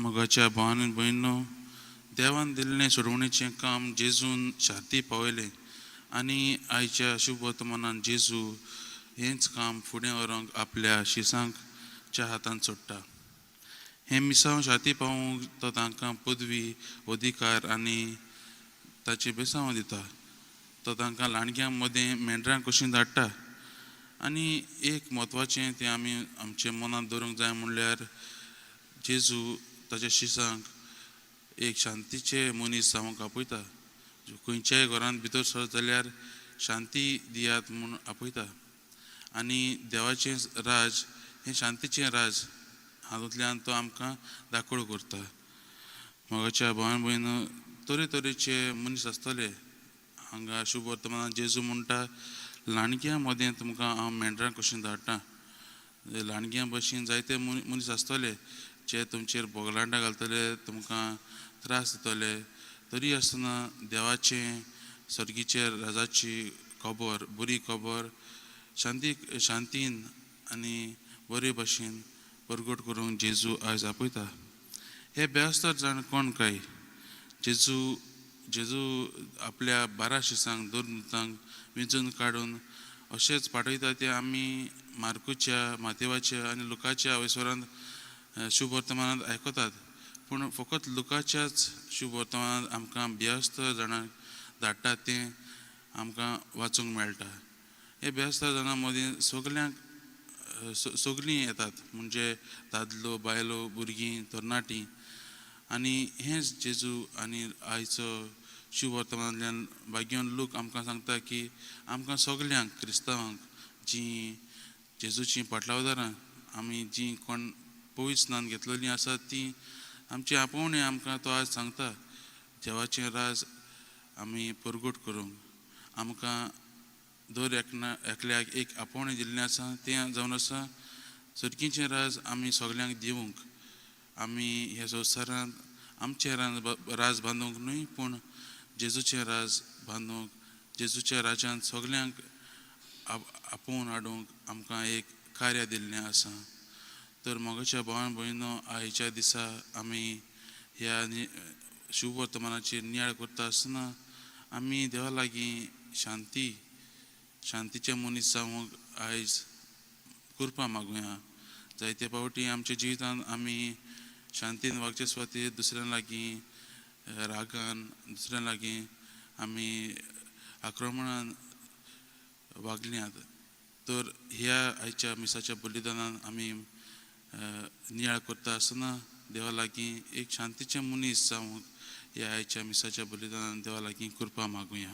मोगाच्या भावान आनी भयणींनो, देवान दिल्लें सोडवणेचें काम जेजून शांती पावयलें आनी आयच्या शुभ वर्तमानान जेजू हेंच काम फुडें व्हरूंक आपल्या शिसांकच्या हातान सोडटा. हें मिसांव शांती पावोवंक तो तांकां पदवी, अधिकार आनी ताचें बेसांव दिता. तो तांकां लांडग्यां मदें मेंढरां कशीं धाडटा. आनी एक म्हत्वाचें तें आमी आमच्या मनांत दवरूंक जाय म्हणल्यार जेजू ताच्या शिसांक एक शांतीचे मनीस जावंक आपयता. खंयच्याय घरांत भितर सरत जाल्यार शांती दियात म्हूण आपयता. आनी देवाचें राज हें शांतीचें राज हातूंतल्यान तो आमकां दाखोळ करता. मोगाच्या भावान भयण, तरेतरेचे मनीस आसतले हांगा. शुभ वर्तमानान जेजू म्हणटा, लांडग्यां मदें तुमकां हांव मेंढरां कशीं धाडटा. लांडग्यां भशेन जायते मनीस आसतले जे तुमचेर बोगलांडां घालतले, तुमकां त्रास दितले. तरी आसतना देवाचें सर्गीचे राजाची खबर, बरी खबर शांती शांतीन आनी बरे भशेन परगट करूंक जेजू आयज आपयता. हे बेस्तर जाण कोण काय? जेजू आपल्या 12 शिसांक, दोन विंचून काडून अशेंच पाठयता ते आमी मार्कूच्या, मातेवाच्या आनी लुकाच्या वैसरांत शुभ वर्तमानांत आयकतात. पूण फकत लुकाच्याच शुभ वर्तमानांत आमकां बेस्त जाणांक धाडटा तें आमकां वाचूंक मेळटा. हे बेस्त जाणां मदीं सगल्यांक सगलीं येतात, म्हणजे दादलो, बायलो, भुरगीं, तरणाटीं. आनी हेंच जेजू आनी आयचो शुभ वर्तमानांतल्यान भाग्यवान लूक आमकां सांगता की आमकां सगल्यांक क्रिस्तांवांक, जीं जेजूचीं पाटलावदारां, आमी जीं कोण पवित्र स्नान घेतलेलीं आसात, तीं आमची आपोवणें आमकां तो आज सांगता. देवाचें राज आमी परगट करूंक आमकां दर एकना एकल्याक एक आपोवणें दिल्लें आसा. तें जावन आसा सर्गीचें राज आमी सगल्यांक दिवंक. आमी ह्या संवसारांत आमचें राज बांदूंक न्हय, पूण जेजूचें राज बांदूंक, जेजूच्या राज्यांत सगल्यांक आपोवन हाडूंक आमकां एक कार्य दिल्लें आसा. तर मोगाच्या भावान भयणो, आयच्या दिसा आमी ह्या शुभ वर्तमानाचेर नियाळ करता आसतना आमी देवा लागीं शांती, शांतीचे मनीस जावंक आयज कृपा मागुया. जायते फावटी आमच्या जिवितांत आमी शांतीन वागचे सुवातेर दुसऱ्यां लागीं रागान, दुसऱ्यां लागीं आमी आक्रमणान वागल्यात. तर ह्या आयच्या मिसाच्या बलिदानान आमी नियाळ करता आसतना देवा लागीं एक शांतीचे मनीस जावंक ह्या आयच्या मिसाच्या बलिदानान देवा लागीं कृपा मागुया.